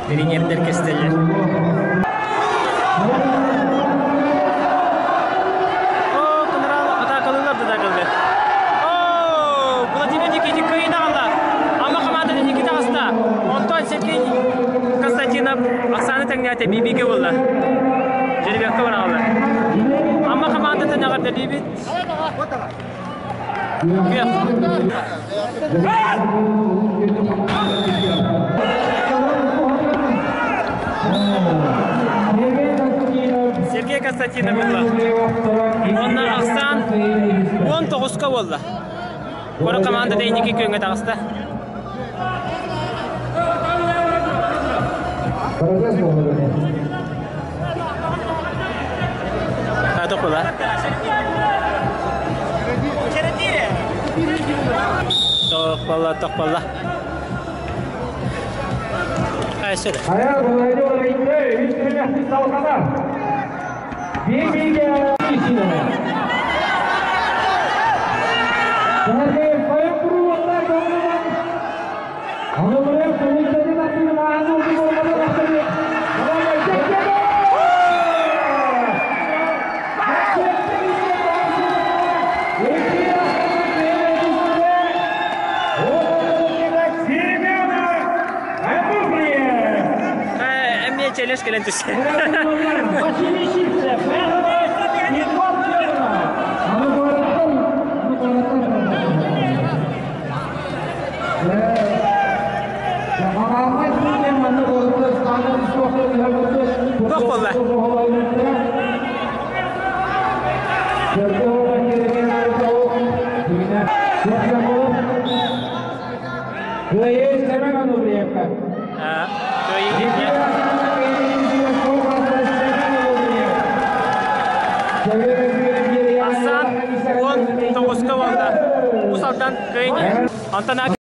Тренердэр кэстэллэр. О, Конрал атаакалыылар да атаакалыылар. О, Владимир Никитин кыайыыны аҕалла. Амма хамаандата Никита таҕыста. Онтон Сергей Константинов Оксана тэҥнээтэ биибигэ буолла. Жеребьевка бараҕаллар. Амма хамаандатын эҕэрдэлиибит. Сергей Константинов ылла. Уонна ахсаан 19-ка буолла. Кора командата инники күөҥҥэ таҕыста. Тохпула. Тохпалла, тохпалла. Эмиэ челлендж кэлэн түстэ. Туох буолла? Асан 19-ка буолла. Ус Алдан кыайын. Антон.